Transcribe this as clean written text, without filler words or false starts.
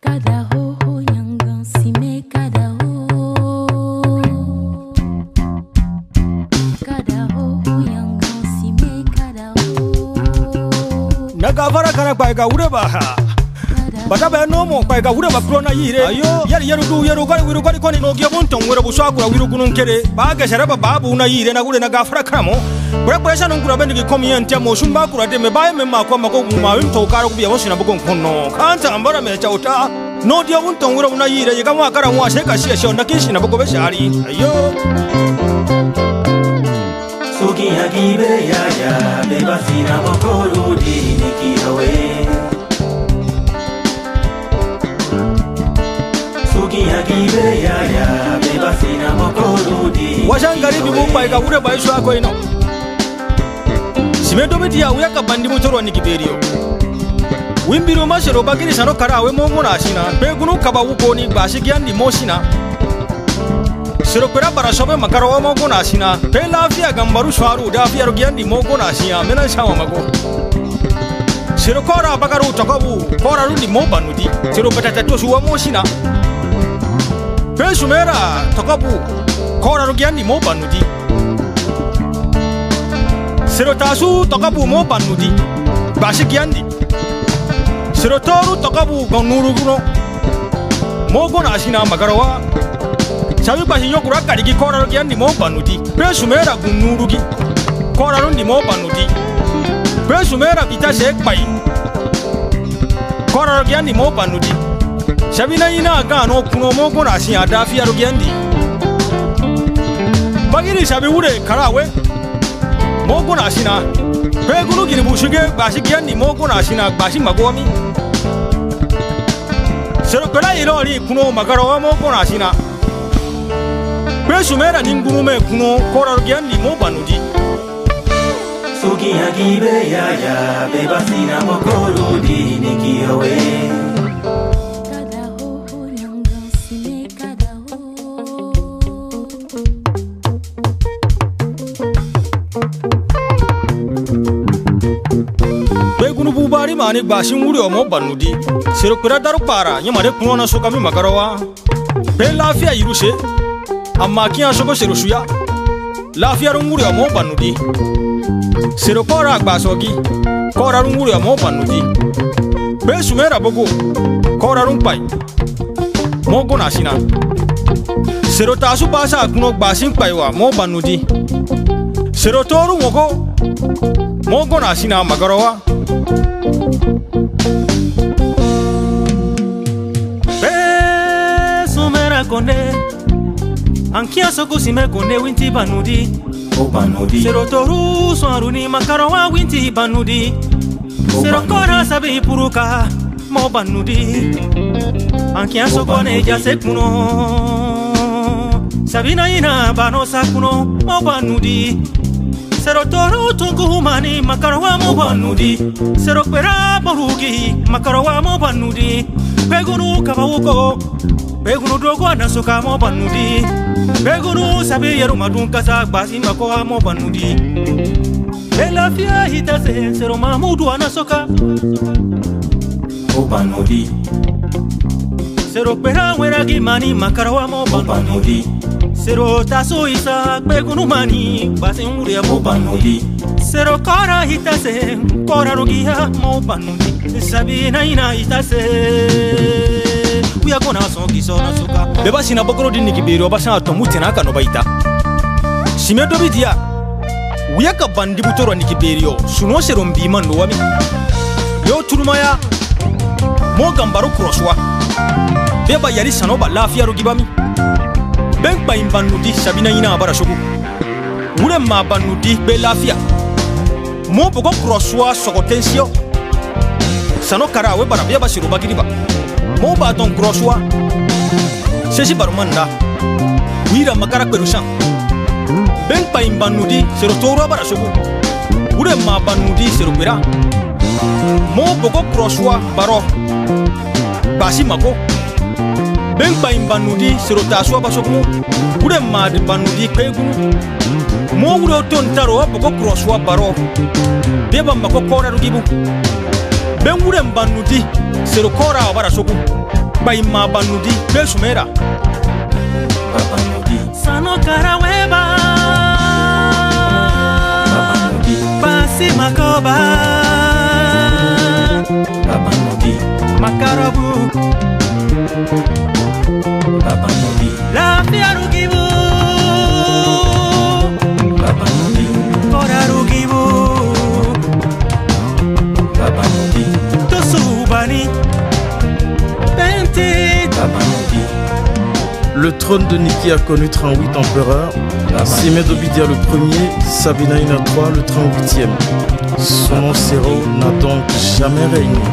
Kada ho ho yangan sime kada ho. Kada ho ho yangan sime kada ho. Na gafara kana kpai ga wure ba ha. Bata bɛ nomo kpai ga wure ba kuro na yire. Ayo yari yeru du yeru gari wiru gari koni no giya bunton wure bu swakura wiru gunun kere. Ba ga sharaba babu na yire na wure na gafara kana mo. Kure kure sanu kura bendi komi ente mo shumba kura de me bae me ma ko ma ko ma wim to karo kubiya mo sina bugon konno. Kanta ambara me chauta. No dia bunton wure na yire yiga mo akara mo aseka shi shi na kishi na bugo be shari. Ayo. Sukiya ya ya beba sina bokorudi nikiyowe Sukiya ya ya beba sina bokorudi Washangari bibu ga wure ba isu ako ino. Simedo beti ya uyaka bandi mutoro ni kiberio. Wimbiru mashero bagiri sano kara we mongo na asina. Begunu kaba wuko ni basi gyandi mosina. Sero kwera bara sobe makaro wa mongo na asina. Pe lafiya gambaru shwaru dafiya ro gyandi mongo na asina. Mena shawa mago. Sero kora bagaru tokobu kora rundi mo banudi. Sero batata tosu wa mosina. Pe sumera tokobu kora ro gyandi mo banudi. Sero tasu tokobu mo banudi. Basi gyandi. Sero toru tokobu gonuru guno. Mogo na asina magarawa. Sabi basi nyokura karigi kora ro gyandi mo banudi. Pe sumera gunurugi. Kora rundi mo banudi. Pe sumera bita se pai. Kora ro gyandi mo banudi. Sabi na ina ga no kuno mogo na asina dafiya ro gyandi. Bagiri sabi wure karawe. Mogo na asina. Pe gunu giri bushuge basi gyandi mogo na asina basi magomi. Sero kwera ilori kuno magarawa mogo na asina. Pe sumera ningunu me kuno kora ro gyandi mo banudi. Sukiya ya ya beba sina bokorudi nikiyowe Kada ho ho yangan sime kada ho. Pe gunu bubari mani gbasin wuri o mo banudi. Sero kwera daru para nyamare kuno na soka mi magarawa. Pe lafiya yiruse. Amma kiyan sogo sero suya. Lafiya run wuri o mo banudi. Sero kora gbasogi. Kora run wuri o mo banudi. Pe sumera bogo. Kora run pai. Mo gona sina. Sero tasu basa kuno gbasin paiwa mo banudi. Sero toru mogo. Mo gona sina magarawa. Be sumera konde Ankia soku sime konde winti banudi O banudi Sero toru swaruni makarawa winti banudi Sero kora sabi puruka mo banudi Ankia soko ne jase kuno Sabina ina bano sakuno mo banudi Sero toru tungu humani makarawa mo banudi Sero kwera borugi makarawa mo banudi Begunu kabawuko Begunu dogo anasoka mo banudi Begunu sabi yeru madun kasa gbasi makoa mo banudi Elafia hitase sero mamudu anasoka O banudi Sero kwera weragi mani makarawa mo O banudi banudi Sero taso isa begunu mani gbasi ngure O mo banudi Sero kora hitase kora rugia mo banudi Sabina ina hitase Uya kona songi sona suka Beba sina bokoro di nikiberi obasa to mutena kano baita. Simedo bidia. Uyaka bandi butoro nikiberio suno sero mbima ndo wami. Yo turumaya. Mo gambaro crosswa. Beba yari sano ba lafiya ro gibami. Ben pa imbanudi sabina ina abara shogu. Wure ma banudi be lafiya. Mo bogo crosswa sogo tensio. Sano kara we bara beba siro bagiriba. Mo ba ton crosswa. Sesi barumanda. Wira makara kwerusan. Ben pa imbanudi sero toro abara shogu. Wure ma banudi sero kwera. Mo bogo crosswa baro. Basi mako. Ben pa imbanudi sero taswa basokumu. Wure ma di banudi kwegunu. Mo wure ton taro bogo crosswa baro. Beba mako kora rugibu. Ben wure mbanudi sero kora abara sogu. Kpaima banudi besumera. Babanudi. Sanokaraweba. Babanudi. Pasi makoba. Babanudi. Makarabu. Babanudi. Lafia rugibu. Babanudi. Kora rugibu. Babanudi. Tosubani. Bente. Babanudi. Le trône de Nikki a connu 38 empereurs. Simé Dobidia le premier, Sabina Ina III le 38e. Son nom Sero n'a donc jamais régné.